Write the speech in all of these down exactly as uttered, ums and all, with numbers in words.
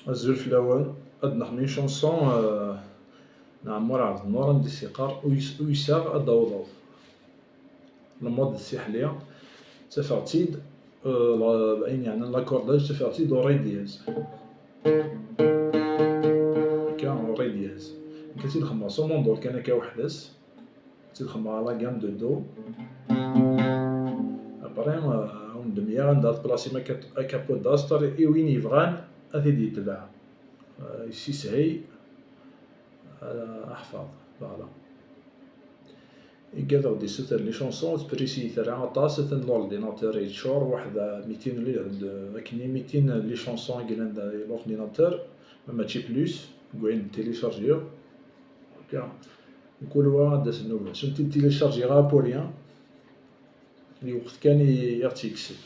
Azul fell-awen. Ad nexdem une chanson, euh, n Ɛemmur Ɛebdennur, anda i s-yeqqar: "Uys-, uyseɣ ad d-awḍeɣ." Le mode d Si Ḥli. Ttafeɣ-tt-id, euh, la, ayen yeɛnan l'accordage, ttafeɣ-tt-id au ré dièse. Akka, au ré dièse. Akka tt-id xedmeɣ s amundul kan akka weḥd-s. Tt-id xedmeɣ à la gamme de do. Après, euh, ad wen-d-mliɣ anda ad tplasem a cap-, a capo d'astre, i win yebɣan ad t-id-yetbeɛ. Euh, yessishel, euh, aḥfeḍ. Voilà. Igad ad ɣ-d-yessuter les chansons, ur tprisiyit ara aṭas, atan l'ordinateur yeččur, waḥed mitin li-, d-, akken i mitin les chansons i yellan da, l'ordinateur, ma mačči plus, deg wayen télécharger. Akka. Mkul wa ad d-as nnuba. Ur tent-id-télécharger ara pour rien. Lweqt kan i, i ɣ-tt-yekksen.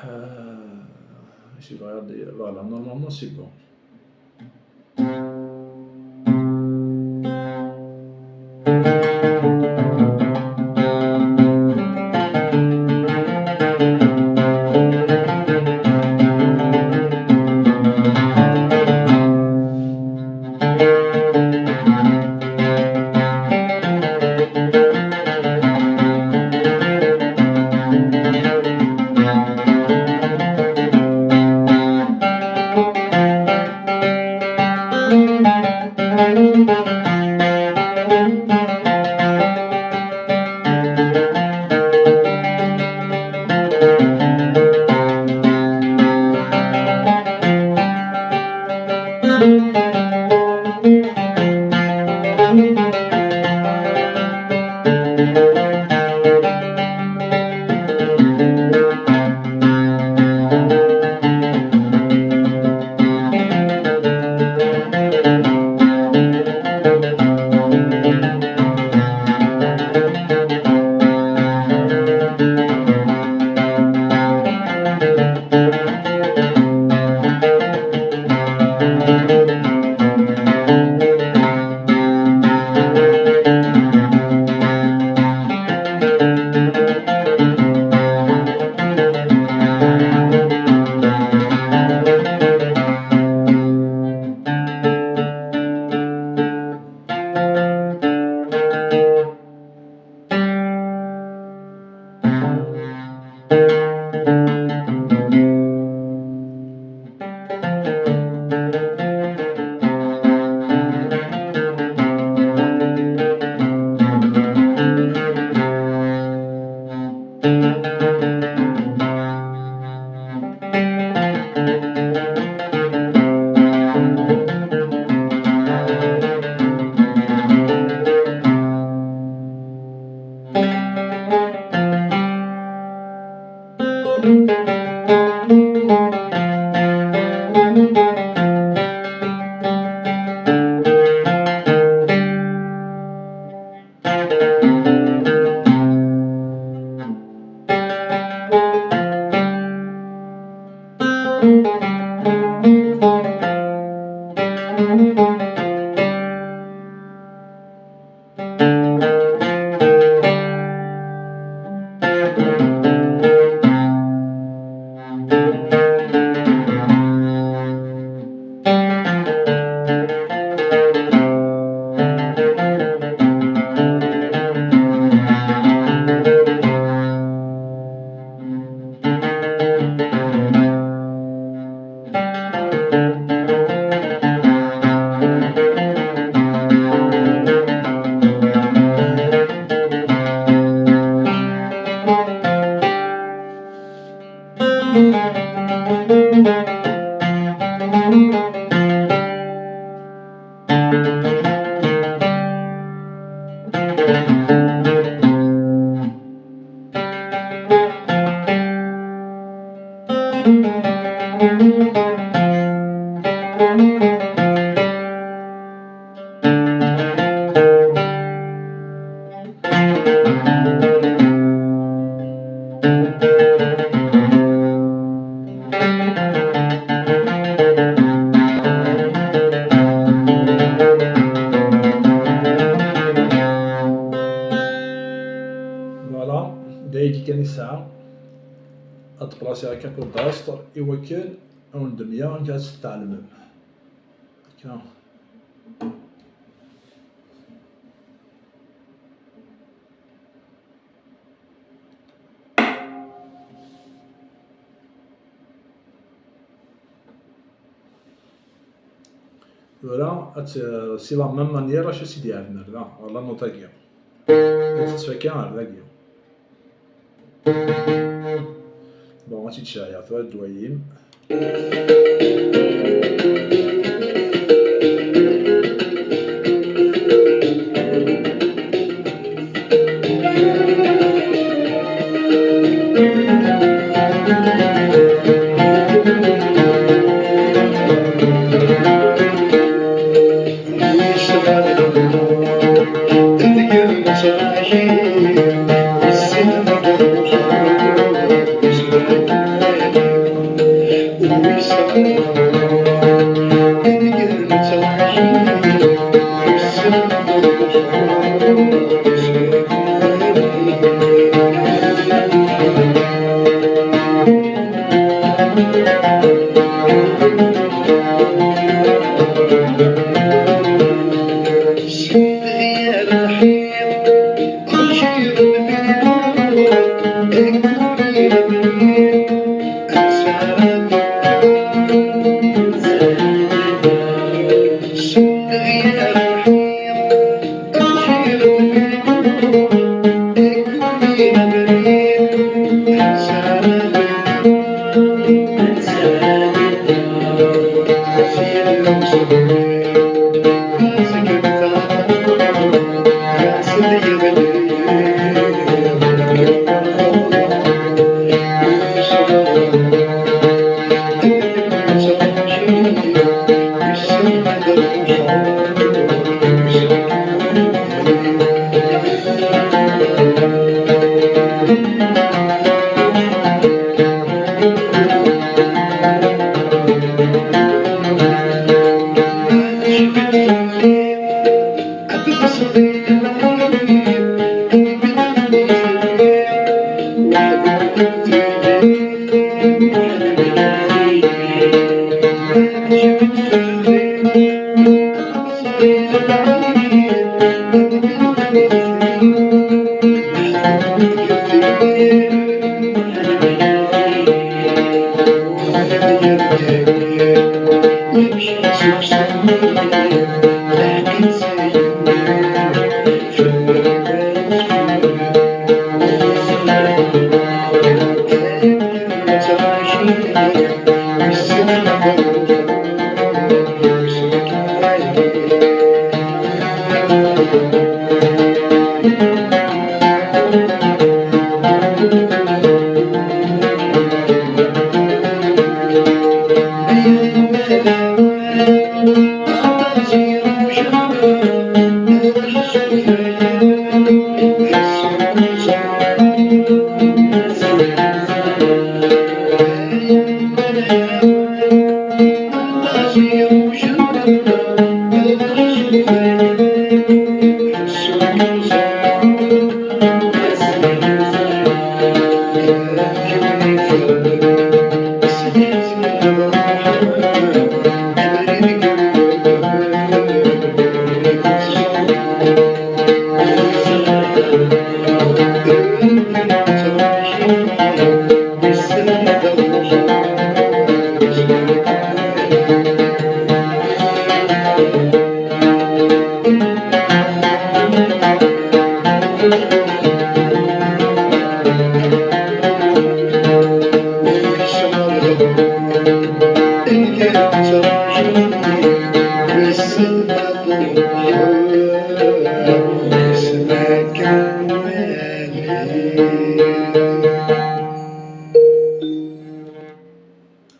Ah, acu bɣiɣ ad d-, voilà, normalement c'est bon. Voilà, d ayagi kan i sɛiɣ. Ad d-plasiɣ a capo d'astre i wakken Ad wen-d-mleɣ amek ad tt-tɛelmem. Akka. Tura, ad tt-, c'est la même manière, acu i s-d-yeɛren ar da, ɣer la note-agi. Ad tettfakka ar dagi. Bon, ad tt-id-ceɛɛiɣ tura, ddwayim.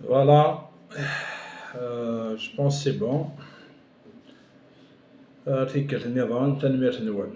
Voilà. Euh, je pense c'est bon. Ar tikkelt nniḍen, tanemmirt-nwen.